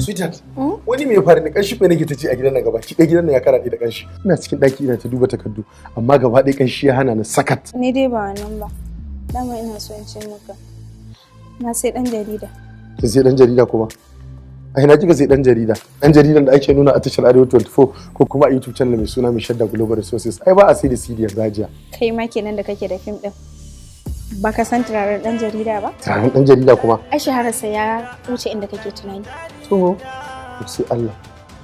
Sweetheart, wani mai faru ne kanshi nake ta ci a gidan nan gaba ki ɗaya gidan nan ya karaɗe da kanshi. Ina cikin ɗaki ina ta duba takardu amma gaba ɗaya kanshi ya hana ni sakat. Ni dai ba wannan ba. Dama ina so in ce maka. Na sai ɗan jarida. Kin sai ɗan jarida kuma? A ina kika sai ɗan jarida? Ɗan jaridan da ake nuna a tashar Arewa 24 ko kuma a YouTube channel mai suna mai Shadda Global Resources. Ai ba a sai da CD yanzu hajiya. Kai ma kenan da kake da fim ɗin. Baka san turaren ɗan jarida ba? Turaren ɗan jarida kuma? Ai shahararsa ya wuce inda kake tunani. To, sai Allah.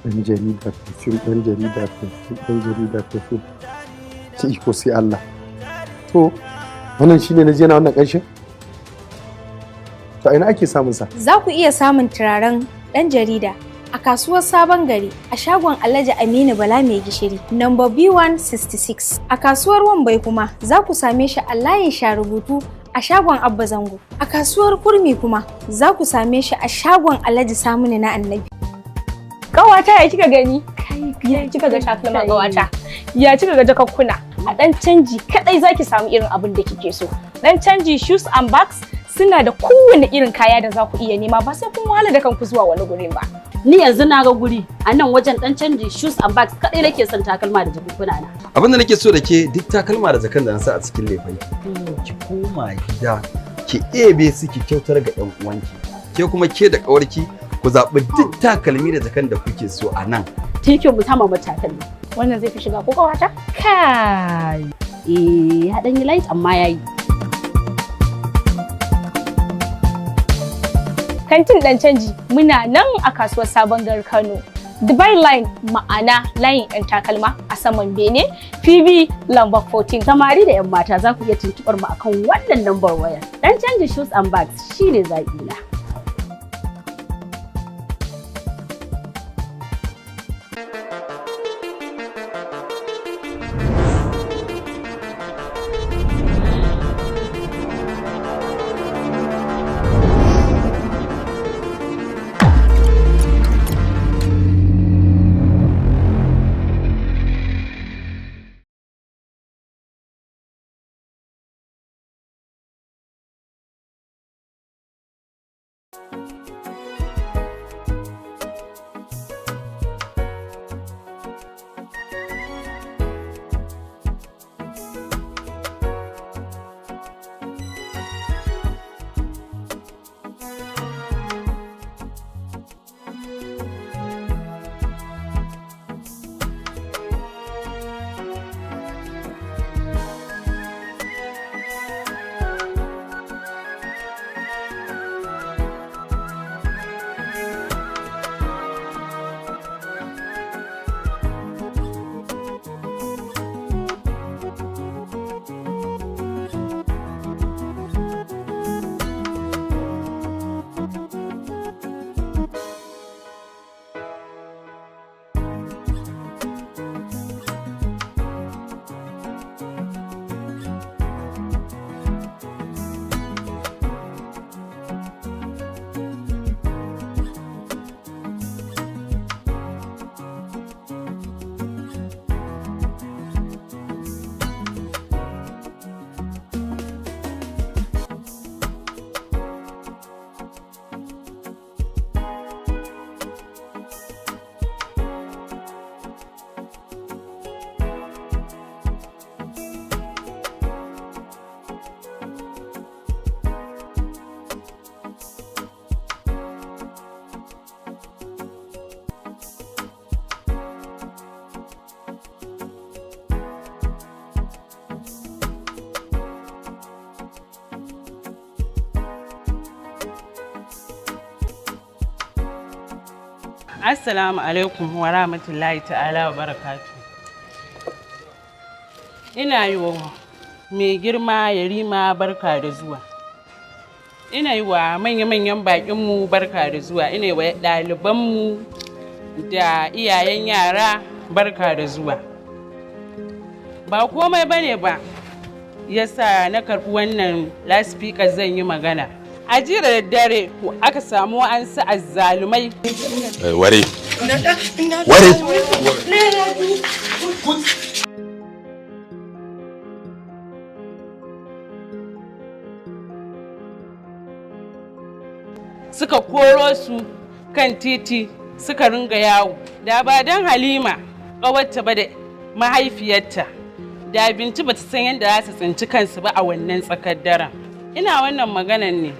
Ɗan jarida perfume, ɗan jarida perfume, ɗan jarida perfume. Ki iko sai Allah. To, wannan shine na je na wannan ƙanshin? To, a ina ake samun sa? Za ku iya samun turaren ɗan jarida a kasuwar Sabon Gari a shagon Alhaji Aminu Bala Mai Gishiri, number B166. A kasuwar Wambai kuma za ku same shi a layin Sharubutu a shagon Abba Zango. A kasuwar Kurmi kuma za ku same shi a shagon Alhaji Saminu na Annabi. Ƙawata ya kika gani? Ya kika ga takalma ƙawata? Ya kika ga jakakkuna? A ɗan canji kaɗai zaki samu irin abin da kike so. Ɗan canji shoes and bags suna da kowane irin kaya da za ku iya nema ba sai kun wahala da kanku zuwa wani gurin ba. Ni yanzu na ga guri a nan wajen ɗan canji shoes and bags kaɗai nake son takalma da jakunkuna na. Abin da nake so da ke duk takalma da jakan da na sa a cikin lefai. Ki koma gida ki ebe su ki kyautar ga ƴan uwanki. Ke kuma ke da ƙawarki ku zaɓi duk takalmi da jakan da kuke so a nan. Tikin mu sama mu takalmi. Wannan zai fi shiga ko ƙawata? Kai. Eh, ya ɗan yi light amma yayi. Kantin ɗan canji muna nan a kasuwar Sabon Gari Kano. Dubai Line ma'ana layin 'yan takalma a saman bene PB lamba 14. Samari da 'yan mata za ku iya tuntuɓar mu akan wannan lambar wayar. Ɗan canji shoes and bags shine zaɓi na. Assalamu alaikum wa rahmatullahi ta'ala wa barakatu. Ina yi wa mai girma Yarima barka da zuwa. Ina yi wa manya-manyan baƙinmu barka da zuwa. Ina yi wa ɗalibanmu da iyayen yara barka da zuwa. Ba komai bane ba yasa na karɓi wannan loudspeaker zan yi magana. A jiya da daddare aka samu wa'ansu azzalumai. Ware. Ware. Suka koro su kan titi suka ringa yawo. Da ba don Halima ƙawarta ba da mahaifiyarta, da Bintu bata san yadda za su tsinci kansu ba a wannan tsakar daren. Ina wannan maganan ne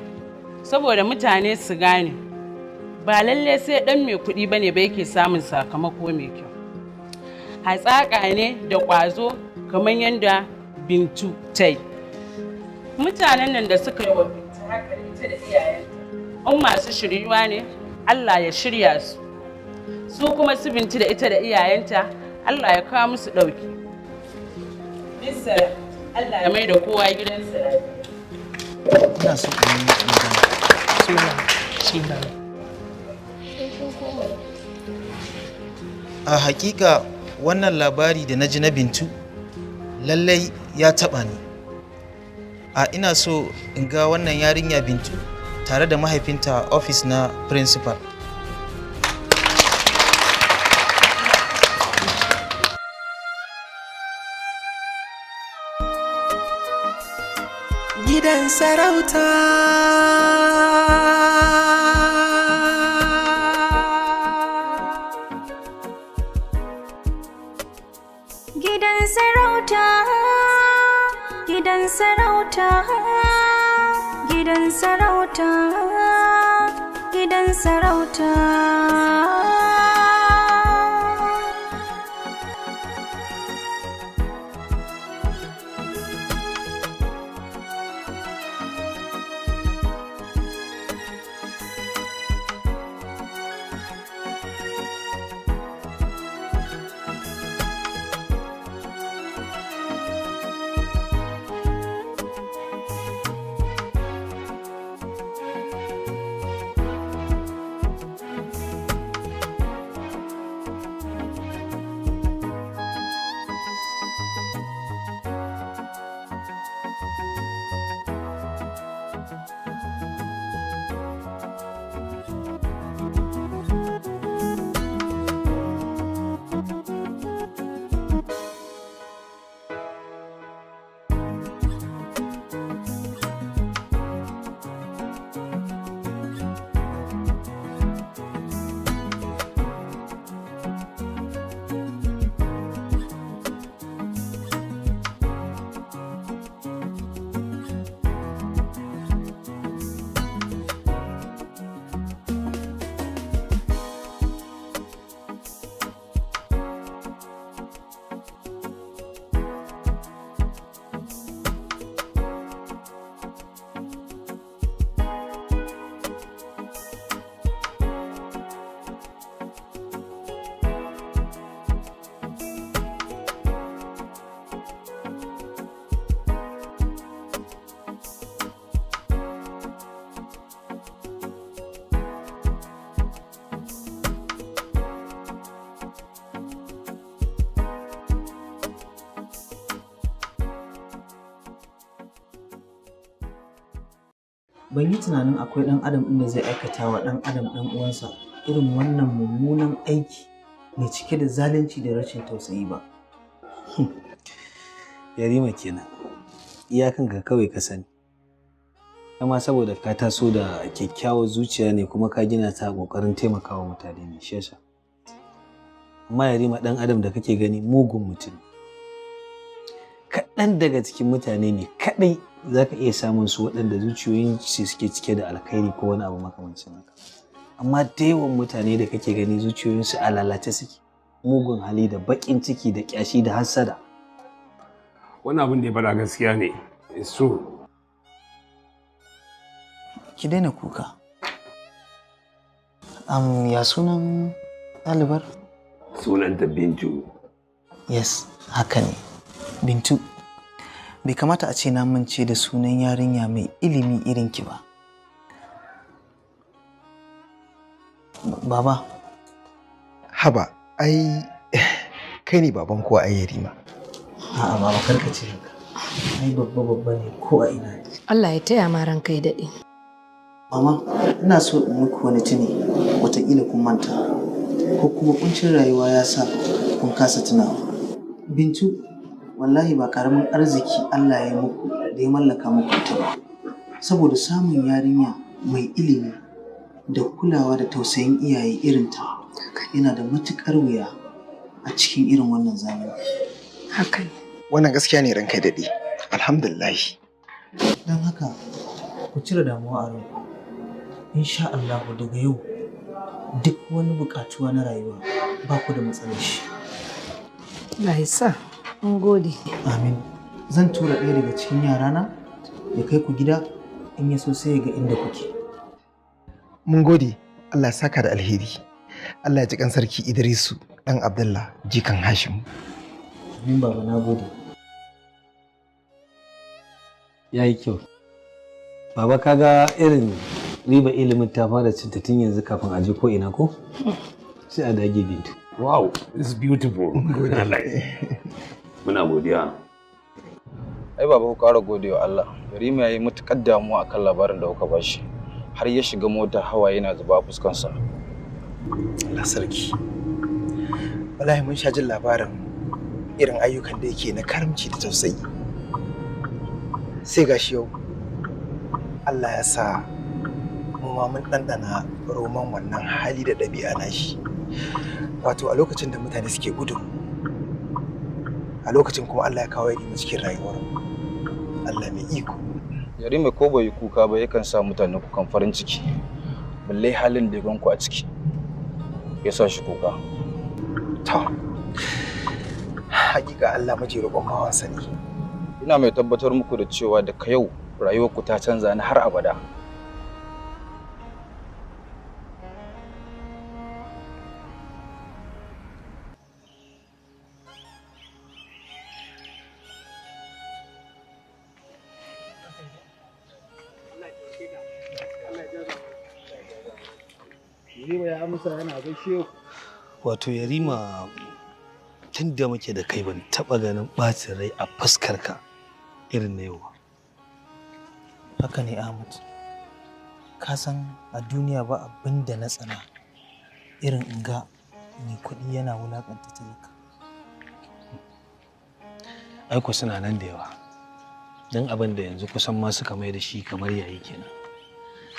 saboda mutane su gane ba lalle sai ɗan mai kuɗi ba ne ba yake samun sakamako mai kyau. Hatsaƙa ne da ƙwazo kamar yadda Bintu ta yi. Mutanen nan da suka yi wa Bintu haka ita da iyayenta, in masu shiryuwa ne, Allah ya shirya su. Su kuma su Bintu da ita da iyayenta, Allah ya kawo musu ɗauki. Bisa Allah ya mai da kowa gidansa lafiya. Ina so in yi magana. A hakika wannan labari da na ji na Bintu lallai ya taɓa ni. A ina so in ga wannan yarinya Bintu tare da mahaifinta a ofis na principal. Gidan sarauta. Gidan sarauta, gidan sarauta, gidan sarauta, gidan sarauta. Ban yi tunanin akwai ɗan adam ɗin da zai aikata wa ɗan adam ɗan uwansa irin wannan mummunan aiki mai cike da zalunci da rashin tausayi ba. Yarima kenan. Iyakanka kawai ka sani. Amma saboda ka taso da kyakkyawar zuciya ne kuma ka gina ta ƙoƙarin taimakawa mutane ne shi yasa. Amma Yarima ɗan adam da kake gani mugun mutum. Kaɗan daga cikin mutane ne kaɗai za ka iya samun su waɗanda zuciyoyin su suke cike da alkhairi ko wani abu makamancin haka. Amma da yawan mutane da kake gani zuciyoyinsu a lalace suke. Mugun hali da baƙin ciki da ƙyashi da hassada. Wannan abin da ya faɗa gaskiya ne. It's true. Ki daina kuka. Ya sunan ɗalibar? Sunanta Bintu. Yes, haka ne. Bintu. Bai kamata a ce na mance da sunan yarinya mai ilimi irin ki ba. Baba. Haba, ai kai ne baban kowa ai Yarima. A'a baba karka ce haka. Ai babba babba ne ko a ina ne. Allah ya taya ma ranka ya daɗe. Mama, ina so in muku wani tuni, wataƙila kun manta, ko kuma ƙuncin rayuwa ya sa kun kasa tunawa. Bintu, wallahi ba ƙaramin arziki Allah ya muku da ya mallaka muku ita ba. Saboda samun yarinya mai ilimi Da kulawa da tausayin iyaye irinta yana da matuƙar wuya a cikin irin wannan zamani. Haka ne. Wannan gaskiya ne ranka daɗe. Alhamdulillah. Don haka ku cire damuwa a ranku. Insha Allahu daga yau duk wani buƙatuwa na rayuwa ba ku da matsalar shi. Allah ya sa. Mun gode. Amin. Zan tura ɗaya daga cikin yarana ya kai ku gida in ya so sai ya ga inda kuke. Mun gode. Allah ya saka da alheri. Allah ya ji kan sarki Idrisu ɗan Abdullah jikan Hashim. Amin baba, na gode. Ya yi kyau. Baba, kaga irin riba ilimin ta fara cinta tun yanzu kafin a je ko ina ko? Sai a dage, Bintu. Wow, it's beautiful. Muna godiya. Ai baba, ku ƙara gode wa Allah. Yarima ya yi matuƙar damuwa akan labarin da kuka bashi. Har ya shiga mota hawaye yana zuba a fuskansa. Allah sarki. Wallahi mun sha jin labarin irin ayyukan da yake na karamci da tausayi. Sai gashi yau Allah ya sa mu ma mun ɗanɗana roman wannan hali da ɗabi'a nashi. Wato a lokacin da mutane suke gudun, a lokacin kuma Allah ya kawo Yarima cikin rayuwar. Allah mai iko. Yarima ko bai yi kuka ba yakan sa mutane kukan farin ciki. Balle halin da ya gan ku a ciki. Ya sa shi kuka. To, hakika Allah maji roƙon bawansa ne. Ina mai tabbatar muku da cewa daga yau rayuwarku ta canza ni har abada. Wato Yarima, tun da muke da kai ban taɓa ganin ɓacin rai a fuskarka irin na yau ba. Haka ne Ahmad. Ka san a duniya ba abin da na tsana irin in ga mai kuɗi yana wulaƙanta talaka. Aiko suna nan da yawa. Don abin da yanzu kusan ma suka mai da shi kamar yayi kenan.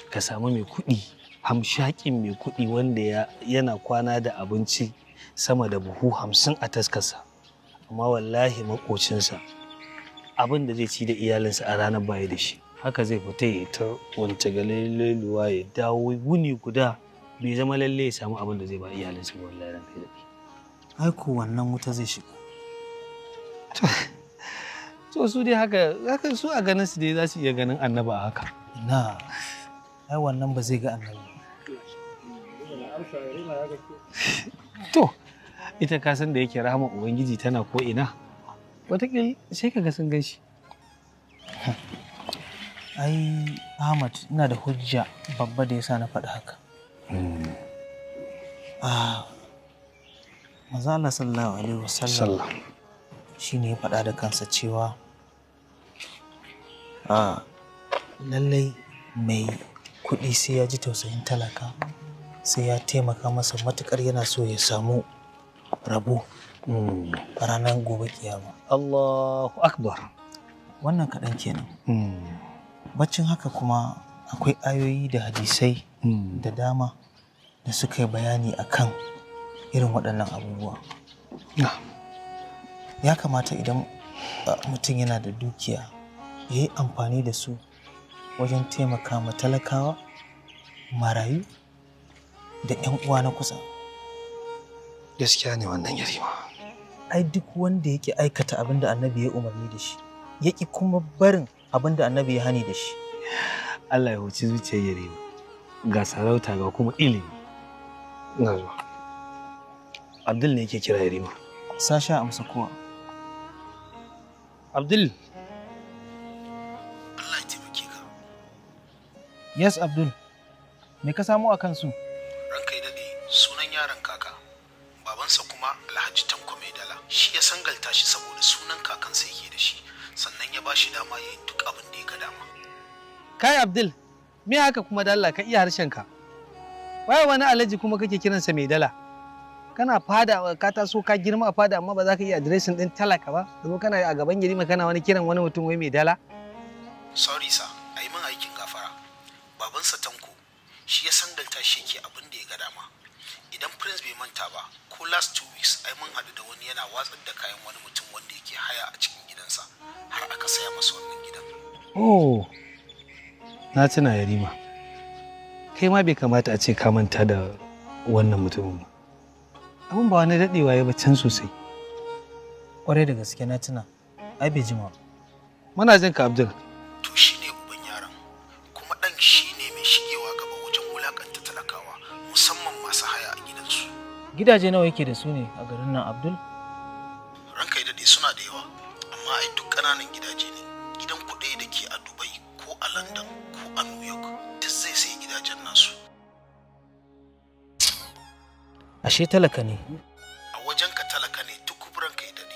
Ka samu mai kuɗi, hamshakin mai kuɗi wanda yana kwana da abinci sama da buhu 50 a taskarsa. Amma wallahi maƙocinsa abin da zai ci da iyalinsa a ranar baya da shi. Haka zai fita ya ta wance galeluwa ya dawo wuni guda bai zama lalle ya samu abin da zai ba iyalinsa ba, wallahi ranka ya daɗe. Ai ko wannan wuta zai shiga. To su dai haka haka su a ganin su dai za su iya ganin annaba a haka. Ina, ai wannan ba zai ga annabi. To ita ka san da yake rahama Ubangiji tana ko ina. Wataƙila sai ka ga sun gan shi. Ai Ahmad, ina da hujja babba da yasa na faɗi haka. Ah, Manzo Allah sallallahu alaihi wasallam shi ne ya faɗa da kansa cewa a lallai mai kuɗi sai ya ji tausayin talaka, sai ya taimaka masa matuƙar yana so ya samu rabo a ranar gobe kiyama. Allahu akbar. Wannan kaɗan kenan. Baccin haka kuma akwai ayoyi da hadisai da dama da suka yi bayani akan irin waɗannan abubuwa. Ya kamata idan mutum yana da dukiya ya yi amfani da su wajen taimaka ma talakawa, marayu da 'yan uwa na kusa. Gaskiya ne wannan, Yarima. Ai duk wanda yake aikata abin da annabi ya umarni da shi, yake kuma barin abin da annabi ya hani da shi. Allah ya huci zuciyar Yarima. Ga sarauta ga kuma ilimi. Ina zuwa. Abdul ne yake kira, Yarima. Sasha amsa kowa. Abdul. Allah ya taimake ka. Yes Abdul. Me ka samu a kansu? Ranka ya daɗe, sunan yaron kaka. Babansa kuma Alhaji Tanko Mai Dala. Shi ya sangalta shi saboda sunan kakansa yake da shi. Sannan ya ba shi dama ya yi duk abin da ya ga dama. Kai Abdul, me haka kuma da Allah ka iya harshen ka? Waye wani alhaji kuma kake kiransa mai dala? Kana fada ka taso ka girma a fada amma ba za ka iya adireshin ɗin talaka ba? Zo kana a gaban Yarima kana wani kiran wani mutum wai mai dala? Sorry sir, a yi min aikin gafara. Babansa Tanko Shi ya sangalta shi yake abin da ya ga dama. Idan Prince bai manta ba, ko last 2 weeks ai mun haɗu da wani yana watsar da kayan wani mutum wanda yake haya a cikin gidansa har aka saya masa wannan gidan. Oh, na tuna Yarima. Kai ma bai kamata a ce ka manta da wannan mutumin ba. Abin ba wani daɗewa ya ba can sosai. Kwarai da gaske na tuna, ai bai jima. Muna jin ka Abdul. To shi ne uban yaron, kuma ɗan shi ne mai shigewa gaba wajen wulakanta talakawa, musamman masu haya a gidansu. Gidaje nawa yake da su ne a garin nan Abdul? Ranka ya daɗe suna da yawa, amma ai duk ƙananan gidaje ne. Gidan kuɗi da ke a Dubai ko a London ko a New York duk zai sayi gidajen nasu. Ashe talaka ne. A wajen ka talaka ne duk ranka ya daɗe.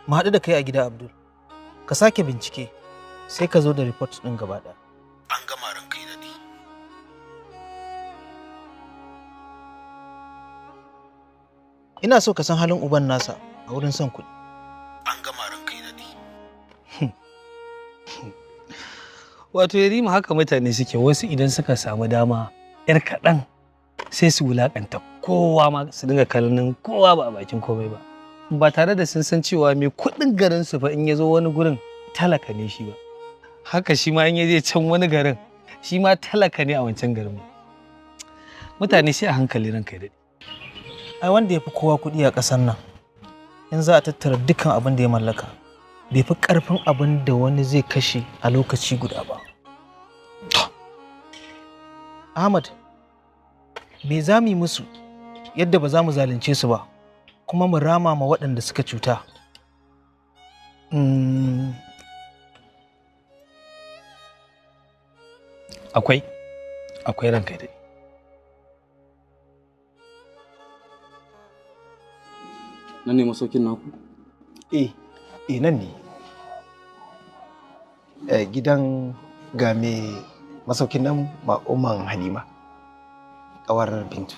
Mu haɗu da kai a gida Abdul. Ka sake bincike sai ka zo da report ɗin gaba ɗaya. An gama ranka ya daɗe. Ina so ka san halin uban nasa a wurin son kuɗi. An gama ranka ya daɗe. Wato Yarima haka mutane suke, wasu idan suka samu dama 'yar kaɗan sai su wulaƙanta kowa ma, su dinga kallon kowa ba a bakin komai ba. Ba tare da sun san cewa mai kuɗin garin su fa in ya zo wani gurin talaka ne shi ba. Haka shi ma in ya je can wani garin shi ma talaka ne a wancan garin. Mutane sai a hankali ranka ya daɗe. Ai wanda ya fi kowa kuɗi a ƙasar nan, in za a tattara dukkan abin da ya mallaka, bai fi ƙarfin abin da wani zai kashe a lokaci guda ba. Ahmad, me za mu yi musu yadda ba za mu zalunce su ba, kuma mu rama ma waɗanda suka cuta? Akwai, akwai ranka dai. Nan ne masaukin naku? Eh, eh nan ne. Gidan ga mai masaukin nan ma'umman Halima, ƙawar Bintu.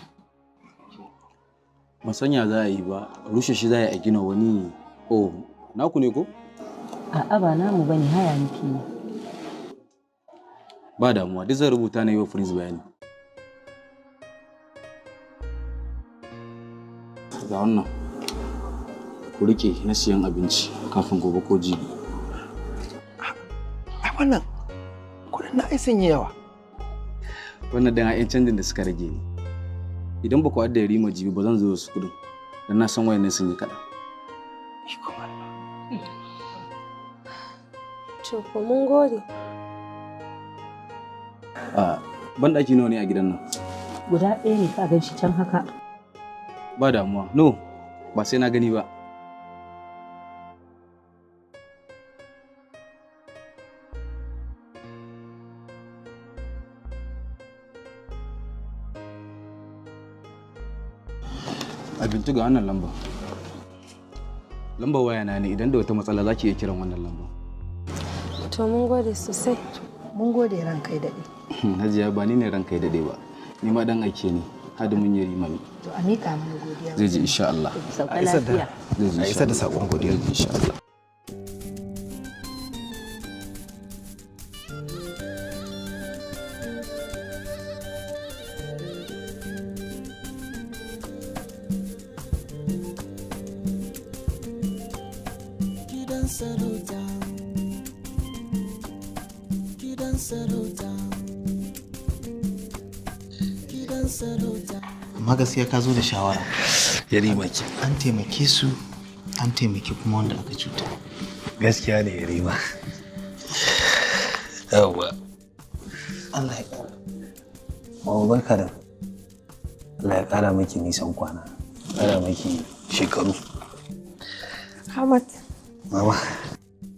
Ban sanya za a yi ba, rushe shi za a yi a gina wani. Oh, naku ne ko? A'a ba namu bane, haya muke yi. Ba damuwa, duk zan rubuta na yi wa Prince bayani. Ga wannan. Ku rike na siyan abinci kafin gobe ko jibi. Ai wannan kuɗin na ai sun yi yawa. Wannan dan ai canjin da suka rage ne. Idan ba ku adda Yarima jibi ba zan zo da su kuɗin. Dan na san wayannan sun yi kaɗan. To ko mun gode. A banɗaki nawa ne a gidan nan? Guda ɗaya ne ka gan shi can haka. Ba damuwa. No, ba sai na gani ba. A Bintu ga wannan lamba. Lambar waya na ne, idan da wata matsala za ki iya kiran wannan lamba. To mun gode sosai. Mun gode ranka ya daɗe. Hajiya ba ni ne ranka ya daɗe ba. Ni ma dan aike ne. Hadimin Yarima ne. To a miƙa mana godiya. Zai ji insha Allah. Sauka lafiya. Zai ji A isar da saƙon godiya. Zai ji insha Allah. Gidan sarauta, gidan sarauta, gidan sarauta. Amma gaskiya ka zo da shawara. Yarima ke. An taimake su, an taimaki kuma wanda aka cuta. Gaskiya ne Yarima. Yawwa. Allah ya ƙara. Mama barka da. Allah ya ƙara miki nisan kwana. Ƙara miki shekaru. Ahmad, Mama.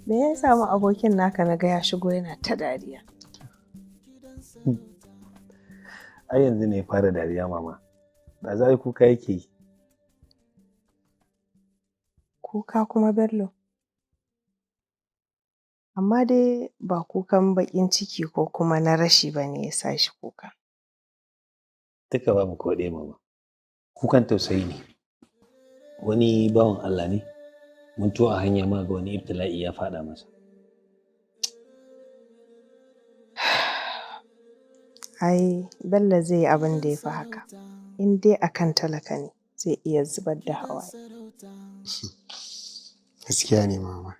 me ya samu abokin naka na ga ya shigo yana ta dariya? Ai yanzu ne ya fara dariya mama. Da za kuka yake yi. Kuka kuma Bello? Amma dai ba kukan baƙin ciki ko kuma na rashi ba ne ya sa shi kuka. Duka babu ko ɗaya mama. Kukan tausayi ne. Wani bawan Allah ne. Mun to a hanya ma ga wani ibtila'i ya faɗa masa. Ai, Bello zai yi abin da ya fi haka. In dai akan talaka ne, zai iya zubar da hawaye. Gaskiya ne mama.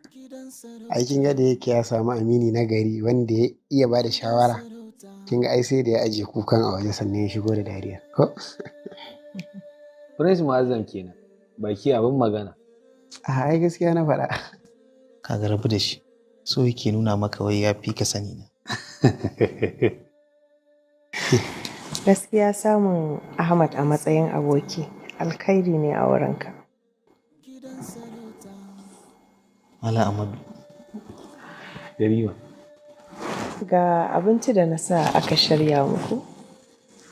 Ai kin ga da yake ya samu amini na gari wanda ya iya bada shawara. Kin ga ai sai da ya ajiye kukan a waje sannan ya shigo da dariya. Ko? Prince Muazzam kenan. Baki abin magana. A ai gaskiya na faɗa. Kaga rabu da shi. So yake nuna maka wai ya fi ka sani na. Gaskiya samun Ahmad a matsayin aboki alkhairi ne a wurinka. Mala Amadu. Yarima. Ga abinci da na sa aka shirya muku.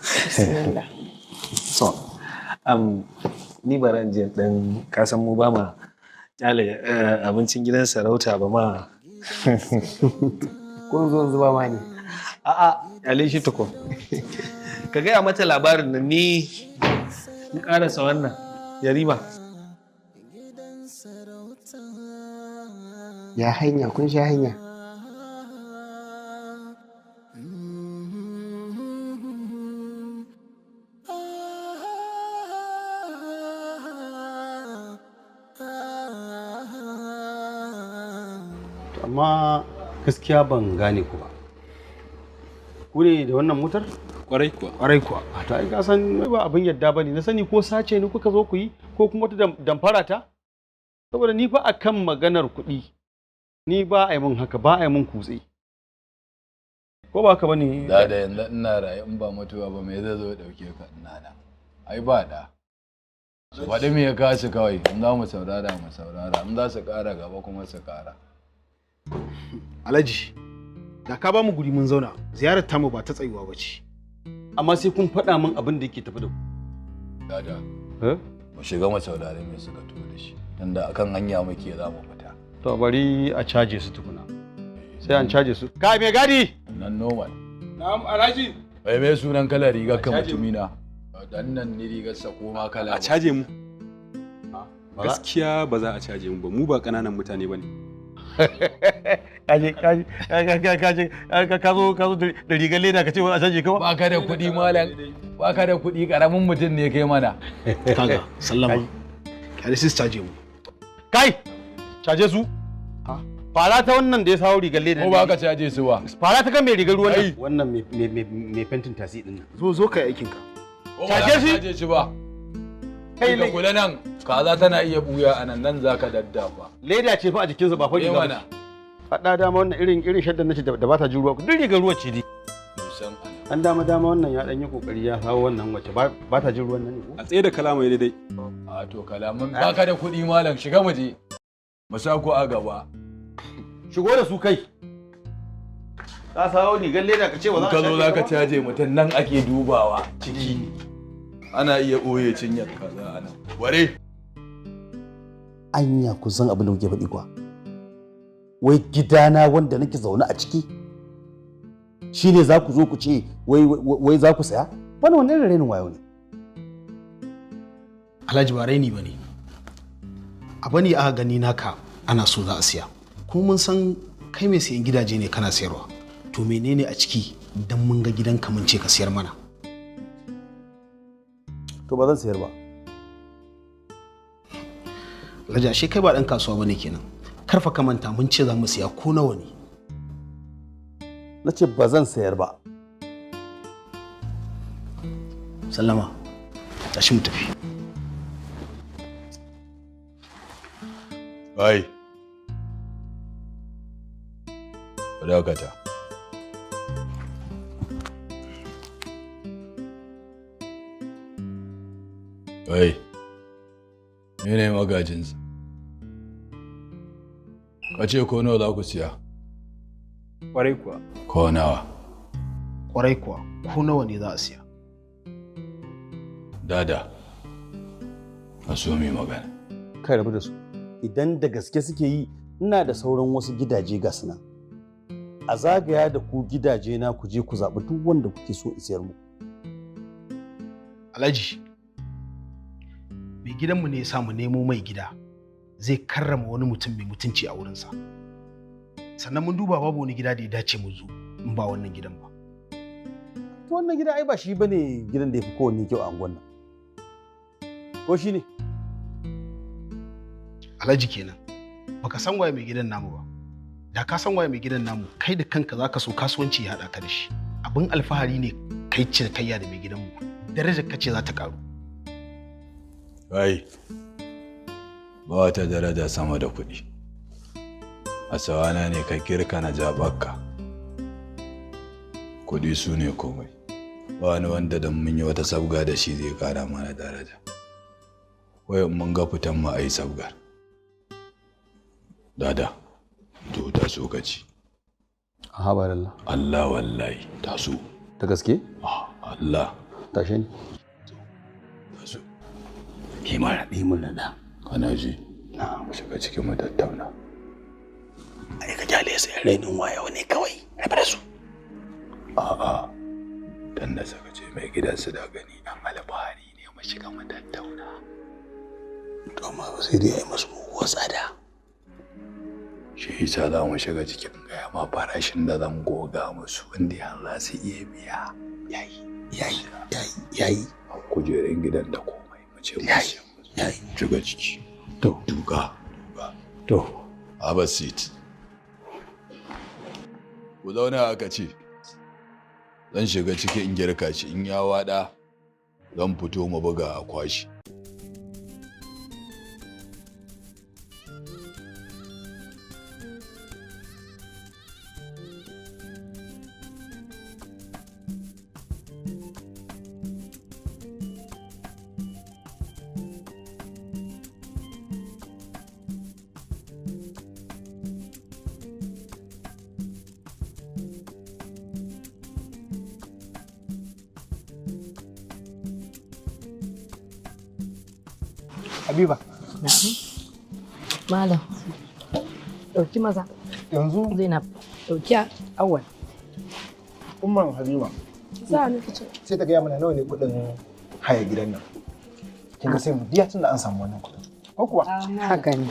Bismillah. So, ni bara in je dan kasan mu ba ma kyale abincin gidan sarauta ba ma. Kun zo zuba ma ne. A'a, kyale shi tukun. Ka gaya mata labarin nan ni in karasa wannan Yarima. Ya hanya kun sha hanya. Amma gaskiya ban gane ku ba. Ku ne da wannan motar? Kwarai kuwa. Kwarai kuwa. To ai ka san ba abin yadda bane. Na sani ko sace ni kuka zo ku yi ko kuma wata damfara ta? Saboda ni fa akan maganar kuɗi ni ba a yi mun haka, ba a yi mun kutse. Ko ba haka bane? Da da yanzu ina raye in ba mutuwa ba me zai zo ya dauke ka ina da. Ai ba da. Su faɗi me ya kasu kawai, in za mu saurara mu saurara, in za su ƙara gaba kuma su ƙara. Alhaji, da ka ba mu guri mun zauna, ziyarar tamu ba ta tsayuwa ba ce. Amma sai kun faɗa min abin da yake tafi da ku. Dada, mu shiga mu saurari me suka tuwo da shi, tunda akan hanya muke za mu fita. To bari a caje su tukuna. Sai an caje su. Kai mai gadi! Nan normal. Na'am Alhaji. Bai mai sunan kalar rigar ka mutumina. Dan nan ni rigar sa ko ma kala. A caje mu. Gaskiya ba za a caje mu ba, mu ba ƙananan mutane ba ne. Kaje kaje kaje ka zo da rigar leda ka ce wani a caje ka ba? Ba ka da kuɗi malam, ba ka da kuɗi ƙaramin mutum ne kai mana. Kaga, sallama. Kyale su caje mu. Kai! Caje su. Fara ta wannan da ya sawo rigar leda. Ko ba ka caje su ba? Fara ta kan mai rigar ruwan nan. Wannan mai fentin tasi din nan. Zo zo kai aikin ka. Caje shi. Caje shi ba. Kai ka kula nan kaza tana iya buya a nan nan zaka daddafa. Leda ce fa a jikinsa ba fa riga ba. Faɗa dama wannan irin shaddan nace da ba ta jin ruwa. Duk rigar ruwa ce dai. An dama wannan ya dan yi kokari ya sawo wannan wacce ba ta jin ruwan nan ne ko? A tsaye da kalamai daidai. A to kalaman baka da kuɗi malam shiga mu je. Mu sa ku a gaba. Shigo da su kai. Ka sawo rigar leda ka ce ba za ka zo za ka caje mutum nan ake dubawa ciki. Ana iya ɓoye cinyar kaza a nan. Ware! Anya ku san abin da kuke faɗi kuwa. Wai gidana wanda nake zaune a ciki shine za ku zo ku ce wai za ku saya? Wannan wani irin rainin wayo ne. Alhaji ba raini ba ne. Abu ne aka gani naka ana so za a siya. Kuma mun san kai mai siyan gidaje ne kana sayarwa. To menene a ciki dan mun ga gidanka mun ce ka siyar mana? To ba zan sayar ba. Alhaji ashe kai ba ɗan kasuwa bane kenan. Karfa ka manta mun ce za mu siya ko nawa ne. Na ce ba zan sayar ba. Sallama, tashi mu tafi. Ai. Dakata. Ai. Ni ne magajinsa. Ka ce ko nawa za ku siya? Kwarai kuwa. Ko nawa? Kwarai kuwa, ko nawa ne za a siya? Dada, a so mai magana. Kai rabu da su. Idan da gaske suke yi, ina da sauran wasu gidaje ga su nan. A zagaya da ku gidaje na ku je ku zaɓi duk wanda kuke so in sayar muku. Alhaji, mai gidanmu ne ya sa mu nemo mai gida zai karrama wani mutum mai mutunci a wurinsa. Sannan mun duba babu wani gida da ya dace mu zo in ba wannan gidan ba. To wannan gida ai ba shi bane gidan da yafi kowanne kyau a unguwan nan. Ko shi ne? Alhaji kenan. Baka san waye mai gidan namu ba. Da ka san waye mai gidan namu, kai da kanka zaka so kasuwanci ya haɗa ka da shi. Abin alfahari ne kai cinikayya da mai gidanmu. Darajar ka ce za ta karu. Ai, ba wata daraja sama da kuɗi. A sawana ne ka girka na jabarka. Kuɗi su ne komai. Ba wani wanda don mun yi wata sabga da shi zai ƙara mana daraja. Wai in mun ga fitan mu a yi sabgar. Dada, to taso ka ci. Aha ba Allah. Allah wallahi taso. Da gaske? Allah. Tashe ni. Taso. Yi mun raɗi mun raɗa. Kana ji? Na, mu shiga cikin mu tattauna. Ai ka kyale sai rainin wayo ne kawai. Rabu da su. A'a. Dan da suka ce mai gidansu da gani dan alfahari ne mu shiga mu tattauna. To amma ba sai dai ai masu muguwar tsada. Shi yasa za mu shiga cikin gaya ma farashin da zan goga musu wanda ya za su iya biya. Yayi, yayi, yayi, yayi. Kujerun gidan da komai mu ce musu. Yayi. Shiga ciki. To. Duka. Duka. To. Have a seat. Ku zauna aka ce. Zan shiga ciki in girka shi in ya waɗa zan fito mu buga a kwashi. Habiba. Malam, ɗauki maza. Yanzu? Zainab, ɗauki awwal. Umman Habiba. Za ni kicin. Sai ta gaya mana nawa ne kuɗin haya gidan nan. Kin ga sai mu biya tunda an samu wannan kuɗin. Ko kuwa? Haka ne.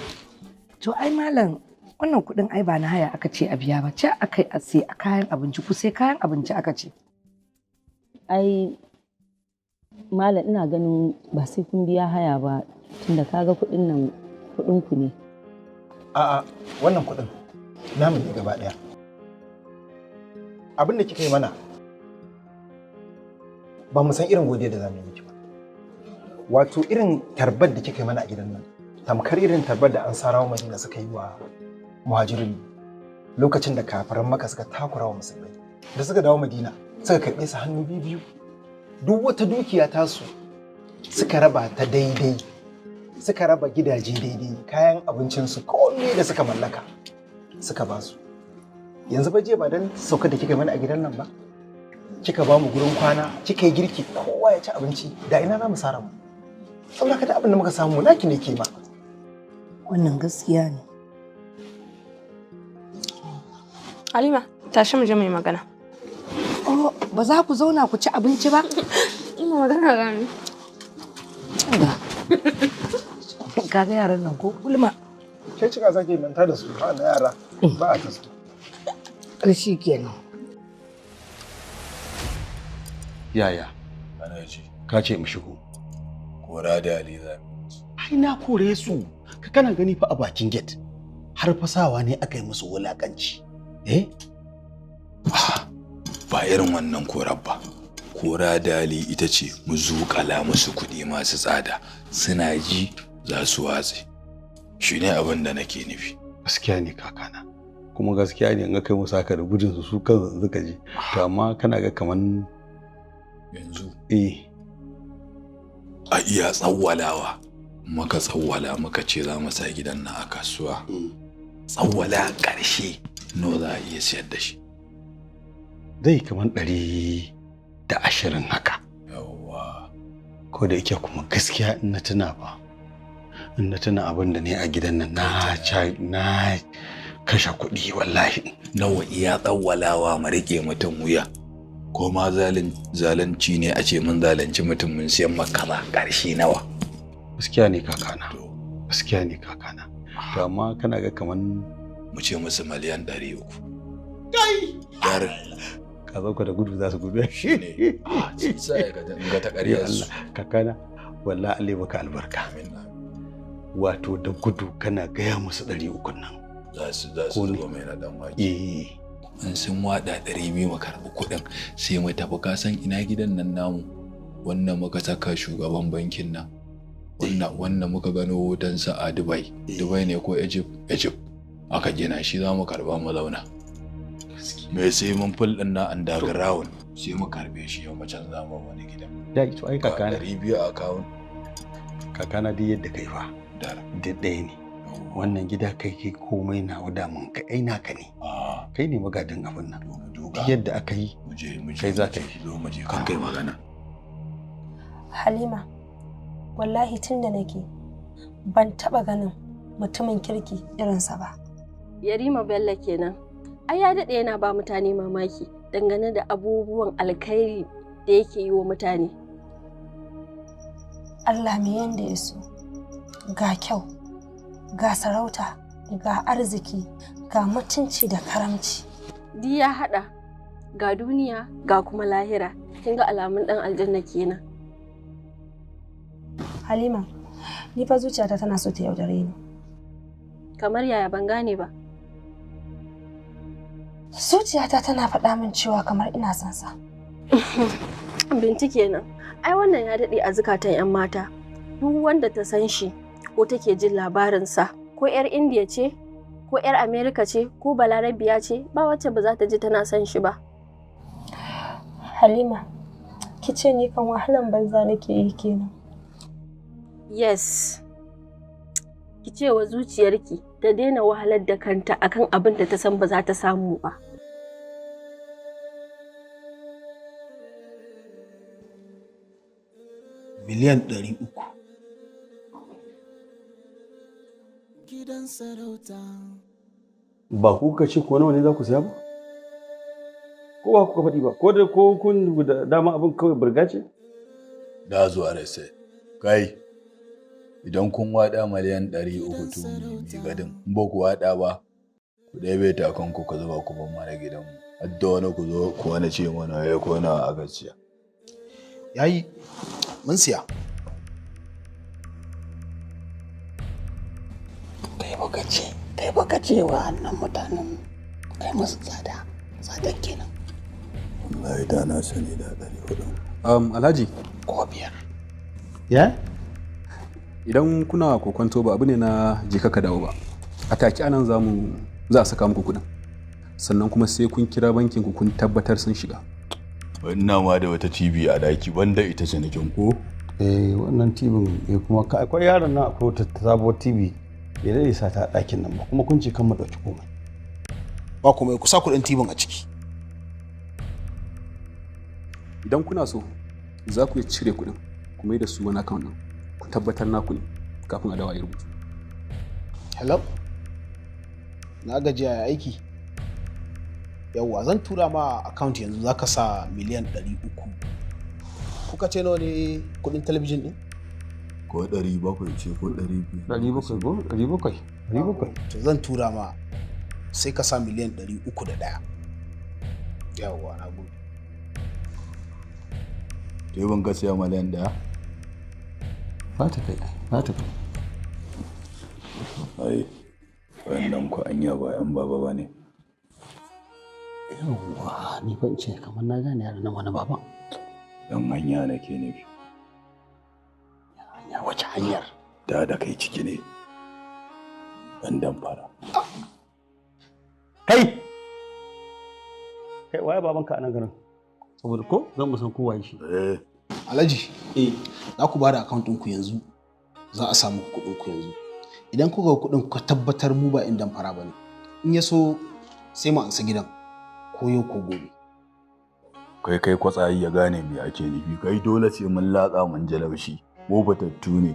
To ai malam, wannan kuɗin ai ba na haya aka ce a biya ba, ce aka yi a sai a kayan abinci ku sai kayan abinci aka ce. Ai malam ina ganin ba sai kun biya haya ba tunda kaga kuɗin nan kuɗin ku ne. A'a, wannan kuɗin namu ne gaba ɗaya. Abin da kika yi mana ba mu san irin godiya da za mu yi miki ba. Wato irin tarbar da kika yi mana a gidan nan, tamkar irin tarbar da Ansarawa Madina suka yi wa muhajirin lokacin da kafiran Makka suka takura wa musulmai. Da suka dawo Madina suka karɓe su hannu biyu. Duk wata dukiya tasu suka raba ta daidai, suka raba gidaje daidai, kayan abincinsu komai da suka mallaka suka ba su. Yanzu ba je ba dan saukar da kika yi mana a gidan nan ba, kika ba mu gurin kwana, kika yi girki, kowa ya ci abinci, da ina za mu sara mu. Saboda haka da abin da muka samu naki ne ke ma. Wannan gaskiya ne. Halima, tashi mu je mu yi magana. Oh, ba za ku zauna ku ci abinci ba? Ina magana gani. Kaga yaran nan ko gulma. Ke cika sake manta da su ba na yara ba a ta su. Shi kenan. Yaya? Ana ji. Ka ce mu shigo. Kora da Ali za. Ai na kore su. Ka kana gani fa a bakin gate. Har fasawa ne aka yi musu wulakanci. Eh? Ba irin wannan korar ba. Kora dali ita ce mu zuƙala musu kuɗi masu tsada. Suna ji za su watse. Shi ne abin da nake nufi. Gaskiya ne kakana. Kuma gaskiya ne in aka yi musu haka da gudun su su kansu suka ji. To amma kana ga kaman yanzu. Eh. A iya tsawwalawa. Muka tsawwala muka ce za mu sa gidan nan a kasuwa. Tsawwala ƙarshe nawa za a iya siyar da shi. Zai kaman 120 haka. Yawwa. Ko da yake kuma gaskiya in na tuna ba. In na tuna abin da ne a gidan nan na kashe kuɗi wallahi. Nawa iya tsawwalawa mu riƙe mutum wuya. Ko ma zalunci ne a ce mun zalunci mutum mun siyan makama ƙarshe nawa. Gaskiya ne kakana. Gaskiya ne kakana. To amma kana ga kaman mu ce musu miliyan 300. Kai! Yar Ka zo ka da gudu za su gudu. Shi ne. Ah, shi sa ya ga ta ƙarya su. Kakana, wallahi Allah baka albarka. Wato da gudu kana gaya musu 300 nan. Za su zuba mai na dan wake. Eh. In sun wada 200 mu karɓi kuɗin sai mu tafi ka san ina gidan nan namu. Wannan muka saka shugaban bankin nan. Wannan muka gano hotonsa a Dubai. Dubai ne ko Egypt? Egypt. Aka gina shi za mu karɓa mu zauna. Me sai mun ful din na underground sai mu karbe shi yau mu canza mu wani gida. Da ito ai kakana. 200 a account. Kakana duk yadda kai fa. Duk ɗaya ne. Wannan gida kai kai komai na wada mun kai ai naka ne. Kai ne magadin abin nan. Duk yadda aka yi kai za ka yi. Zo mu je kan kai magana. Halima, wallahi tun da nake ban taɓa ganin mutumin kirki irinsa ba. Yarima Bello kenan. Ai ya daɗe yana ba mutane mamaki dangane da abubuwan alkhairi da yake yi wa mutane. Allah mai yanda ya so, ga kyau, ga sarauta, ga arziki, ga mutunci da karamci. Di ya haɗa ga duniya ga kuma lahira. Kin ga alamun ɗan aljanna kenan. Halima, ni fa zuciyata tana so ta yaudare ni. Kamar yaya ban gane ba. Zuciyata tana faɗa min cewa kamar ina son sa. Binti kenan. Ai wannan ya daɗe a zukatan 'yan mata. Duk wanda ta san shi ko take jin labarinsa, ko 'yar Indiya ce, ko 'yar Amerika ce, ko Balarabiya ce, ba wacce ba za ta ji tana son shi ba. Halima, ki ce ni kan wahalan banza nake yi kenan. Yes. Ki ce wa zuciyarki ta daina wahalar da kanta akan abin da ta san ba za ta samu ba. Miliyan 300. Gidan sarauta. Ba ku ka ce ko nawa ne za ku saya ba? Ko ba kuka faɗi ba? Ko da ko kun da dama abin kawai burga ce? Da zuwa rasa. Kai. Idan kun waɗa miliyan 300 to mi gadin, in ba ku waɗa ba ku ɗebe takanku ku zuba ku ban mana gidanmu. Hadda wani ku zo ku wani ce mana ya ko nawa aka siya. Yayi mun siya. Kai baka ce wa annan mutanen kai musu tsada, tsada kenan. Wallahi da na sani da 400. Alhaji. Ko biyar. Ya? Idan kuna kokonto ba abu ne na je ka dawo ba. A take anan za a saka muku kuɗin. Sannan kuma sai kun kira bankin ku kun tabbatar sun shiga. Ina ma da wata TV a daki banda ita cinikin ko? Eh wannan TV eh kuma akwai yaron nan akwai wata sabuwar TV bai dade sa ta a ɗakin nan ba kuma kun ce kan mu ɗauki komai. Ba komai ku sa kuɗin TV a ciki. Idan kuna so za ku iya cire kuɗin ku mai da su wani account ɗin. Ku tabbatar naku ne kafin a dawo a yi rubutu. Hello? Na gajiya ya aiki? Yawwa zan tura ma account yanzu za ka sa miliyan 300. Kuka ce nawa ne kudin talabijin din? Ko 700 ce ko 200. 700 ko? 700. 700. To zan tura ma sai ka sa miliyan 301. Yawwa na gode. To ban ka siya miliyan 1? Ba ta kai, ba ta kai. Ai, wannan ku anya ba yan baba ba ne. Yawwa, ni ban ce kamar na gane yaran nan wani baban. Dan hanya nake nufi. Hanya wace hanyar? Da kai ciki ne. Dan damfara. Kai! Kai waye babanka a nan garin? Saboda ko zan mu san ko waye shi. Eh. Alhaji, za ku bada account ɗinku yanzu, za a samu kuɗin ku yanzu. Idan kuka ga kuɗin ku tabbatar mu ba inda fara bane. In ya so sai mu ansa gidan ko yau ko gobe. Kai kwatsayi ya gane me ake nufi, kai dole sai mun latsa mun ji laushi. Mu batattu ne.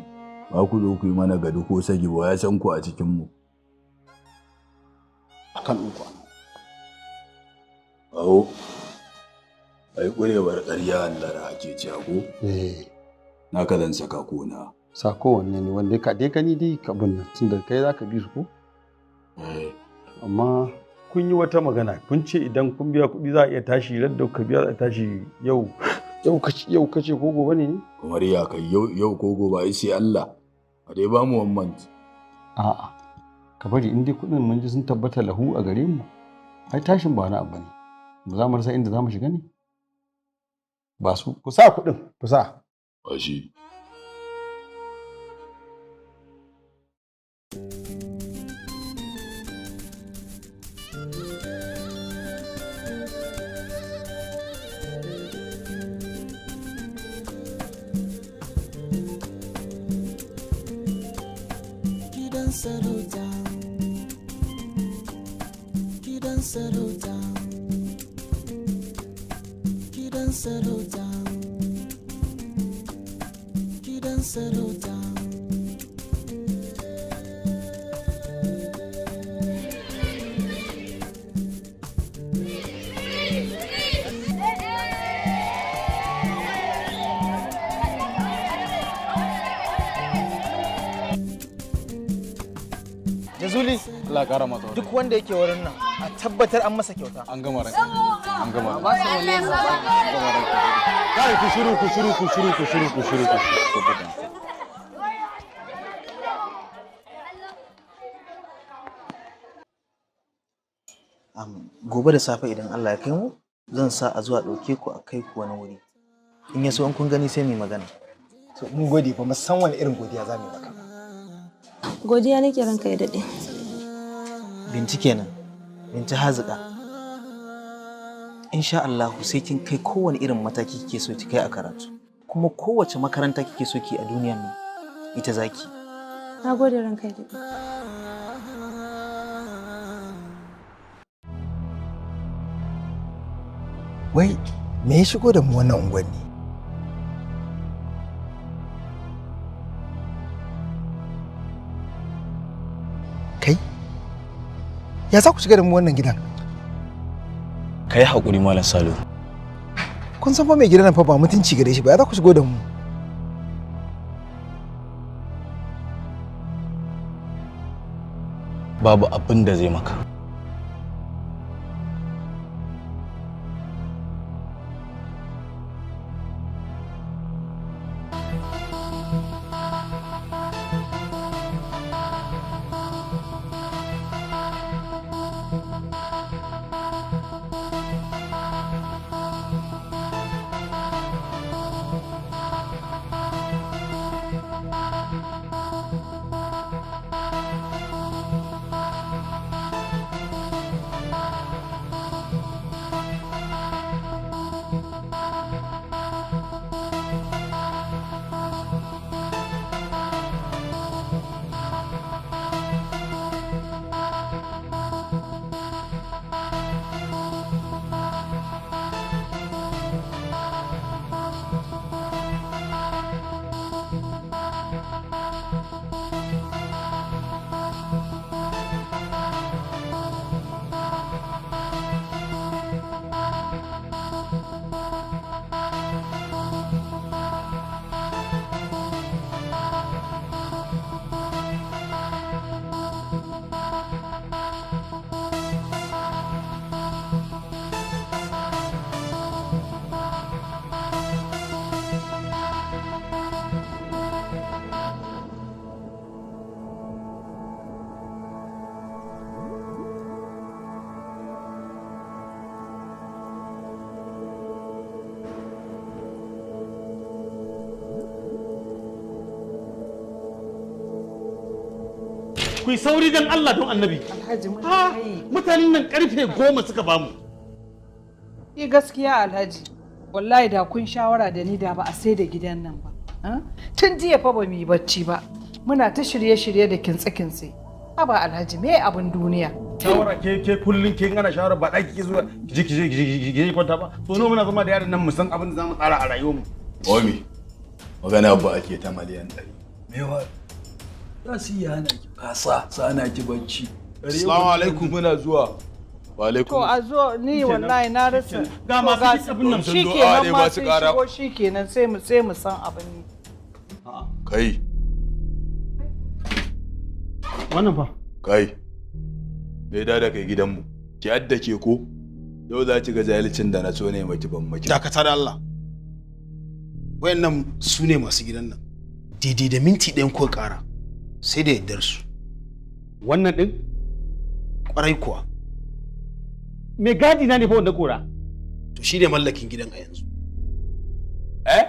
Ba ku zo ku yi mana gado ko sagi ba ya san ku a cikin mu. Akan ɗinku. Awo. Ai ƙurewar ƙarya Allah ake cewa ko? Eh. Na ka zan saka ko na. Sako wanne ne wanda ka dai gani dai ka bin nan tunda kai za ka bi su ko? Eh. Amma kun yi wata magana, kun ce idan kun biya kuɗi za a iya tashi, radda ka biya za a tashi yau. Yau kace ko gobe ne? Kamar ya kai yau ko gobe ai sai Allah. A dai ba mu 1 month. A'a. Ka bari in dai kuɗin mun ji sun tabbata lahu a gare mu. Ai tashin ba wani abu ne. Ba za mu rasa inda za mu shiga ne? Ba su ku sa kuɗin, ku sa. Bashi. Gidan sarauta, gidan sarauta, gidan sarauta, gidan sarauta. Jazuli, Allah ƙara masa. Duk wanda yake wurin nan a tabbatar an masa kyauta. An gama ranka. An gama. Ba su wani An gama ranka. Kai ku shiru ku shiru ku shiru ku shiru ku shiru ku shiru. Gobe da safe idan Allah ya kai mu, zan sa a zuwa ɗauke ku a kai ku wani wuri. In ya so in kun gani sai mu yi magana. To mun gode fa, mu san wani irin godiya za mu yi maka. Godiya nake ranka ya daɗe. Binti kenan, Binti hazika. Insha Allah sai kin kai kowane irin mataki kike so ki kai a karatu. Kuma kowace makaranta kike so ki a duniyar nan ita zaki. Na gode ranka ya daɗe. Wai me ya shigo da mu wannan unguwanni? Kai? Ya za ku shiga da mu wannan gidan? Ka yi haƙuri Malam Salo. Kun san fa mai gidan nan fa ba mutunci gare shi ba, ya za ku shigo da mu? Babu abin da zai maka. Ku yi sauri don Allah don annabi. Alhaji mun mutanen nan karfe 10 suka bamu. Yi gaskiya Alhaji, wallahi da kun shawara da ni da ba a sai da gidan nan ba. Tun jiya fa ba mu yi bacci ba. Muna ta shirye-shirye da kintse-kintse. Haba Alhaji, me abin duniya? Shawara ke kullun ke ana shawara ba daki ke zuwa ki je ki je kwanta ba. So nawa muna zama da yaran nan mu san abin da zamu tsara a rayuwar mu. Omi, magana ba ake ta miliyan 100. Me wa? Za su iya hana ki kasa, su hana ki bacci. Assalamu alaikum muna zuwa. Wa alaikum. To a zo ni wallahi na rasa. Ga masu abin nan. Shikenan ma sun shigo shikenan sai mu san abin yi. Kai. Wannan fa. Kai. Me da kai gidanmu? Ki adda ke ko? Yau za ki ga jahilcin da na so ne maki ban maki. Dakata da Allah. Wayannan su ne masu gidan nan. Daidai da minti ɗayan ko ƙara sai da yardar su. Wannan ɗin? Ƙwarai kuwa. Mai gadi na ne fa wanda kora. To shi ne mallakin gidan a yanzu. Eh?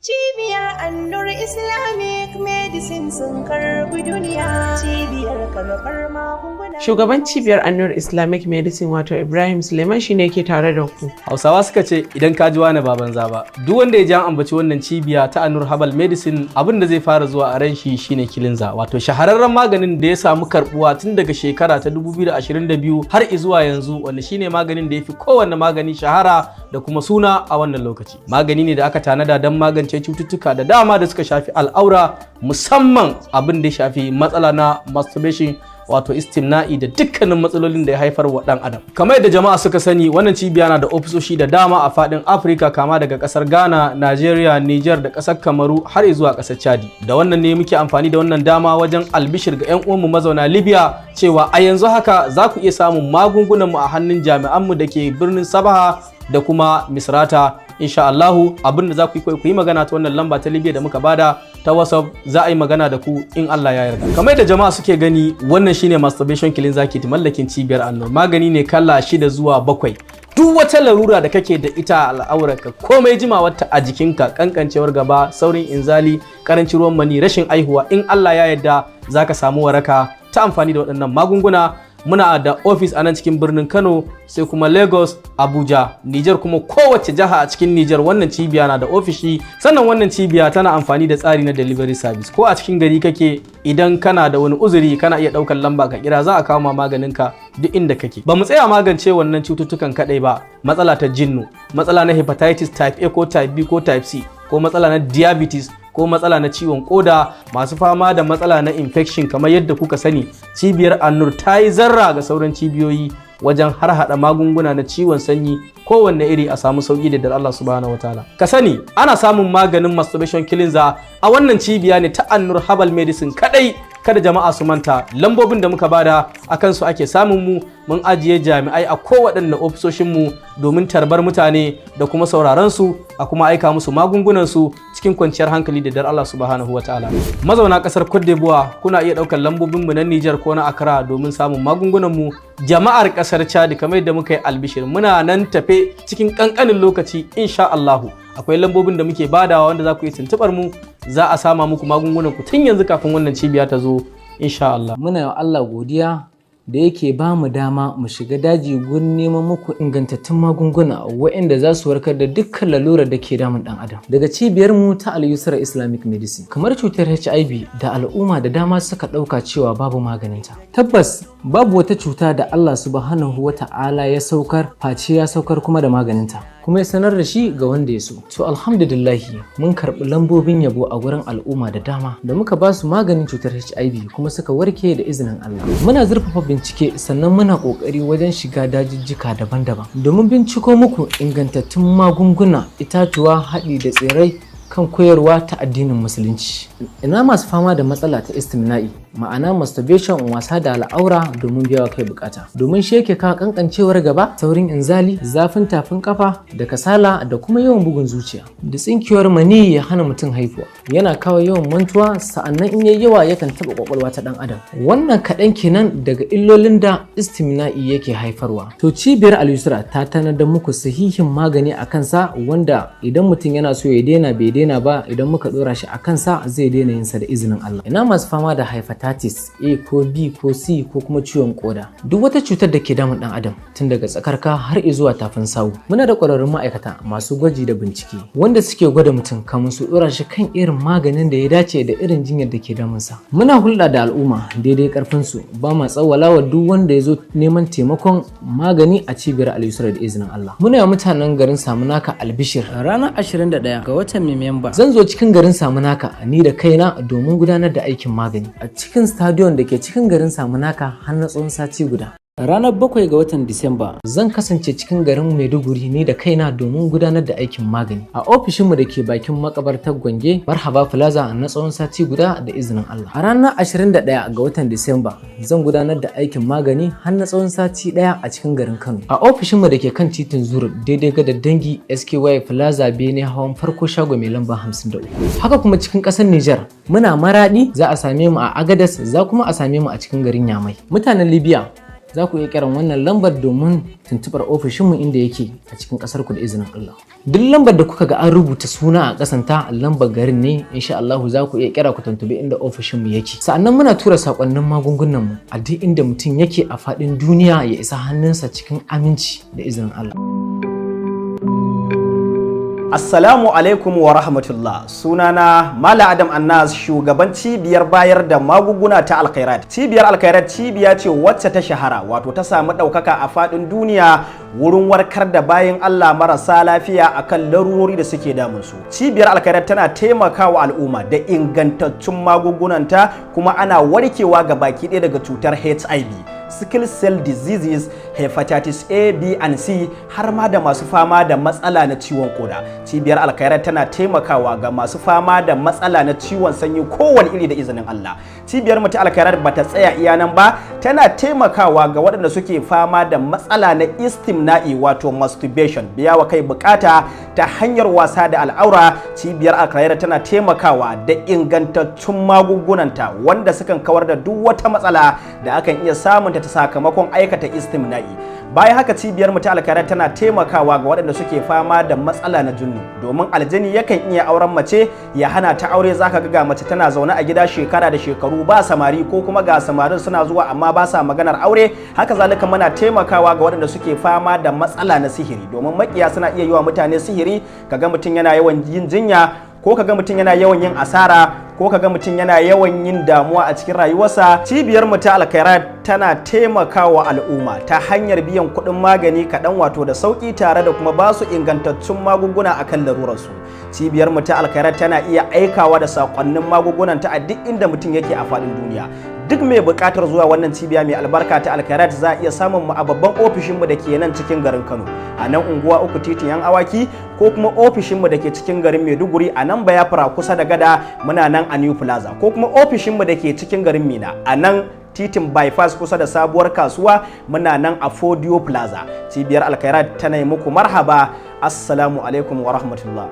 Cibiyar Annur Islamic Medicine sun karbi duniya. Cibiyar karɓar magunguna. Shugaban cibiyar Annur Islamic Medicine wato Ibrahim Suleiman shine ke tare da ku. Hausawa suka ce idan ka ji wani ba banza ba. Duk wanda ya ji an ambaci wannan cibiya ta Annur Herbal Medicine, abin da zai fara zuwa a ran shi shine Kilinza, wato shahararren maganin da ya samu karbuwa tun daga shekara ta 2022 har zuwa yanzu, wanda shine maganin da ya fi kowanne magani shahara da kuma suna a wannan lokaci. Magani ne da aka tanada don magance cututtuka da dama da suka shafi al'aura, musamman abin da ya shafi matsala na masturbation, wato istimna'i, da dukkanin matsalolin da ya haifar wa dan adam. Kamar yadda jama'a suka sani, wannan cibiya na da ofisoshi da dama a fadin Afirka, kama daga kasar Ghana, Nigeria, Niger da kasar Kamaru har zuwa kasar Chadi. Da wannan ne muke amfani da wannan dama wajen albishir ga yan uwanmu mazauna Libya cewa a yanzu haka za ku iya samun magungunan mu a hannun jami'an mu da ke birnin Sabaha da kuma Misrata, insha Allahu. Abin da za ku yi, ku yi magana ta wannan lamba ta Libya da muka bada ta WhatsApp, za a yi magana da ku in Allah ya yarda. Kamar yadda jama'a suke gani, wannan shine masturbation cleanser kit mallakin cibiyar Annur. Magani ne kala 6 zuwa 7. Duk wata larura da kake da ita a al'aurarka, komai jimawarta a jikinka, kankancewar gaba, saurin inzali, karancin ruwan mani, rashin aihuwa, in Allah ya yarda zaka samu waraka ta amfani da waɗannan magunguna. Muna da ofis a nan cikin birnin Kano, sai kuma Lagos, Abuja, Niger, kuma kowace jiha a cikin Niger wannan cibiya na da ofishi. Sannan wannan cibiya tana amfani da tsari na delivery service. Ko a cikin gari kake, idan kana da wani uzuri, kana iya ɗaukar lamba ka kira, za a kawo ma maganinka duk inda kake. Ba mu tsaya magance wannan cututtukan kadai ba: matsala ta jinnu, matsala na hepatitis type A ko type B ko type C, ko matsala na diabetes, ko matsala na ciwon koda, masu fama da matsala na infection. Kamar yadda kuka sani, cibiyar Annur ta yi zarra ga sauran cibiyoyi wajen har hada magunguna na ciwon sanyi kowanne iri, a samu sauki da Allah subhanahu wataala. Ka sani, ana samun maganin masturbation cleanser a wannan cibiya ne ta Annur Herbal Medicine kadai. Kada jama'a su manta, lambobin da muka bada a kansu ake samun mu. Mun ajiye jami'ai a kowaɗanne ofisoshin mu domin tarbar mutane da kuma sauraron su, a kuma aika musu magungunan su cikin kwanciyar hankali da dar Allah subhanahu wataala. Mazauna kasar Cote d'Ivoire, kuna iya ɗaukar lambobin mu na Niger ko na Accra domin samun magungunan mu. Jama'ar kasar Chad, kamar yadda muka yi albishir, muna nan tafe cikin kankanin lokaci insha Allahu. Akwai lambobin da muke badawa wanda za ku iya tuntubar mu, za a sama muku magungunan ku tun yanzu kafin wannan cibiya ta zo, insha Allah. Muna wa Allah godiya da yake ba mu dama mu shiga daji gurin neman muku ingantattun magunguna waɗanda za su warkar da dukkan lalurar da ke damun ɗan adam. Daga cibiyar mu ta Al-Yusra Islamic Medicine, kamar cutar HIV da al'umma da dama suka ɗauka cewa babu maganinta. Tabbas babu wata cuta da Allah subhanahu wa ta'ala ya saukar face ya saukar kuma da maganinta, kuma ya sanar da shi ga wanda ya so. To alhamdulillahi, mun karɓi lambobin yabo a gurin al'umma da dama da muka ba su maganin cutar HIV kuma suka warke da izinin Allah. Muna zurfafa bincike, sannan muna ƙoƙari wajen shiga dajijjika daban-daban domin binciko muku ingantattun magunguna, itatuwa, haɗi da tsirrai kan koyarwa ta addinin Musulunci. Ina masu fama da matsala ta istimna'i, ma'ana masturbation, wasa da al'aura domin biyawa kai bukata. Domin shi yake kawo kankancewar gaba, saurin inzali, zafin tafin kafa da kasala da kuma yawan bugun zuciya. Da tsinkiyar maniyyi ya hana mutum haihuwa. Yana kawo yawan mantuwa, sa'annan in yayi yawa yakan taɓa kwakwalwa ta ɗan adam. Wannan kaɗan kenan daga illolin da istimna'i yake haifarwa. To cibiyar Al-Yusra ta tanadar muku sahihin magani a kansa, wanda idan mutum yana so ya daina bai daina ba, idan muka dora shi a kansa zai daina yin sa da izinin Allah. Ina masu fama da hepatitis A ko B ko C ko kuma ciwon koda. Duk wata cutar da ke damun dan adam tun daga tsakarka har zuwa tafin sawu. Muna da ƙwararrun ma'aikata masu gwaji da bincike wanda suke gwada mutum kamun su dora shi kan irin maganin da ya dace da irin jinyar da ke damunsa. Muna hulɗa da al'umma daidai karfin su, ba ma tsawwala wa duk wanda ya zo neman taimakon magani a cibiyar Al-Yusra da izinin Allah. Muna yi mutanen garin Samunaka albishir ranar 21 ga watan Memba. Zan zo cikin garin Samunaka ni da kaina domin gudanar da aikin magani a cikin stadion da ke cikin garin Samunaka har na tsawon sati guda. Ranar 7 ga watan Disamba zan kasance cikin garin Maiduguri ni da kaina domin gudanar da aikin magani a ofishinmu da ke bakin makabartar Gwange, Marhaba Plaza, na tsawon sati guda da izinin Allah. A ranar 21 ga watan Disamba zan gudanar da aikin magani har na tsawon sati daya a cikin garin Kano, a ofishinmu da ke kan titin Zuru, daidai ga dangi SKY Plaza, Bene hawan farko, shago mai lamba 53. Haka kuma cikin ƙasar Nijar muna Maradi, za a same mu a Agadas, za kuma a same mu a cikin garin Yamai. Mutanen Libya za ku iya kiran wannan lambar domin tuntubar ofishinmu inda yake a cikin ƙasar ku da izinin Allah. Duk lambar da kuka ga an rubuta suna a ƙasanta, lambar garin ne, insha Allah za ku iya kira ku tuntubi inda ofishinmu yake. Sa'annan muna tura sakonnin magungunan mu a duk inda mutum yake a faɗin duniya, ya isa hannunsa cikin aminci da izinin Allah. Assalamu alaikum wa rahmatullah. Sunana Mala Adam Annas, shugaban cibiyar bayar da magunguna ta Alkhairat. Cibiyar Alkhairat cibiya ce wacce ta shahara, wato ta samu ɗaukaka a faɗin duniya wurin warkar da bayan Allah marasa lafiya akan larurori da suke damun su. Cibiyar Alkhairat tana taimakawa al'umma da ingantattun magungunanta, kuma ana warkewa ga baki ɗaya daga cutar HIV, sickle cell diseases, hepatitis A, B and C, har ma da masu fama da matsala na ciwon koda. Cibiyar Alkhairat tana taimakawa ga masu fama da matsala na ciwon sanyi kowane iri da izinin Allah. Cibiyar mu ta Alkhairat bata tsaya iya nan ba, tana taimakawa ga waɗanda suke fama da matsala na istimna'i, wato masturbation, biya wa kai bukata ta hanyar wasa da al'aura. Cibiyar Alkhairat tana taimakawa da ingantattun magungunanta wanda sukan kawar da duk wata matsala da akan iya samun ta sakamakon aikata istimna'i. Bayan haka, cibiyar mu ta Alkhairat tana taimakawa ga waɗanda suke fama da matsala na junnu, domin aljani yakan iya auren mace ya hana ta aure. Zaka ga mace tana zaune a gida shekara da shekaru ba samari, ko kuma ga samarin suna zuwa amma ba sa maganar aure. Haka zalika muna taimakawa ga waɗanda suke fama da matsala na sihiri, domin makiya suna iya yi wa mutane sihiri, kaga mutum yana yawan yin jinya, ko kaga mutum yana yawan yin asara, ko kaga mutum yana yawan yin damuwa a cikin rayuwarsa. Cibiyar mu ta Alkhairat tana taimakawa al'umma ta hanyar biyan kuɗin magani kaɗan, wato da sauƙi, tare da kuma basu ingantattun magunguna akan larurarsu. Cibiyar mu ta Alkhairat tana iya aikawa da sakonnin magungunan ta a duk inda mutum yake a faɗin duniya. Duk mai buƙatar zuwa wannan cibiya mai albarka ta Alkhairat, za a iya samun mu a babban ofishinmu da ke nan cikin garin Kano, a nan unguwa 3, titin Yan Awaki, ko kuma ofishinmu da ke cikin garin Maiduguri, a nan Bayafra kusa da gada, muna nan a New Plaza, ko kuma ofishinmu da ke cikin garin Mina, a nan titin Bypass kusa da sabuwar kasuwa, muna nan a Fodio Plaza. Cibiyar Alkhairat tana yi muku marhaba. Assalamu alaikum wa rahmatullah.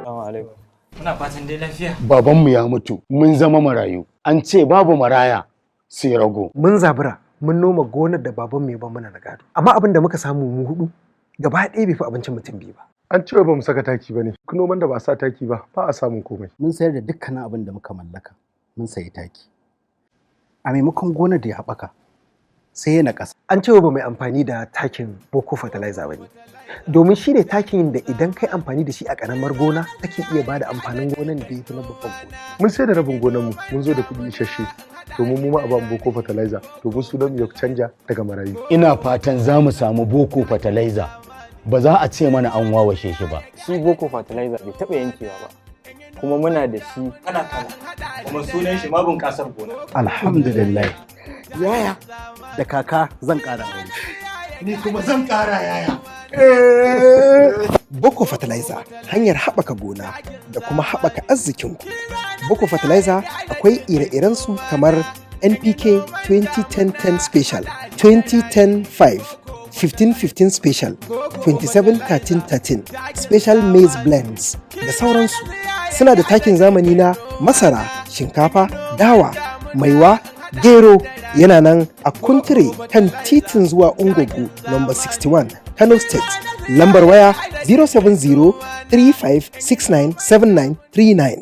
Muna fatan dai lafiya. Babanmu ya mutu, mun zama marayu. An ce babu maraya sai rago. Mun zabura mun noma gonar da babanmu ya bar mana na gado, amma abin da muka samu mu hudu gaba ɗaya bai fi abincin mutum biyu ba. An ce ba mu saka taki ba ne. Noman da ba a sa taki ba, ba a samun komai. Mun sayar da dukkanin abin da muka mallaka, mun sayi taki. A maimakon gonar da ya haɓaka, sai ya naƙasa. An ce ba mai amfani da takin Boko Fertilizer ba ne, domin shi ne takin da idan kai amfani da shi a ƙaramar gona, take iya ba da amfanin gonan da ya fi na babban gona. Mun sai da rabin gonarmu, mun zo da kuɗi isasshe domin mu ma a ba mu Boko Fertilizer, domin sunan mu ya canja daga marayu. Ina fatan za mu samu Boko Fertilizer, ba za a ce mana an wawashe shi ba. Shi Boko Fertilizer bai taɓa yankewa ba. Kuma muna da shi kala kala. Kuma sunan shi ma bunƙasar gona. Alhamdulillah. Yaya, da kaka zan ƙara aure. Ni kuma zan ƙara, yaya. Boko Fertilizer, hanyar haɓaka gona da kuma haɓaka arzikinku. Boko Fertilizer akwai ire-irensu kamar NPK 2010-10 Special, 2010-5, 15-15 Special, 27-13-13, Special Maize Blends da sauransu. Suna da takin zamani na masara, shinkafa, dawa, maiwa, gero. Yana nan a Kuntire, kan titin zuwa Ungogo, number 61, Kano State. Lambar waya 070 3569 7939.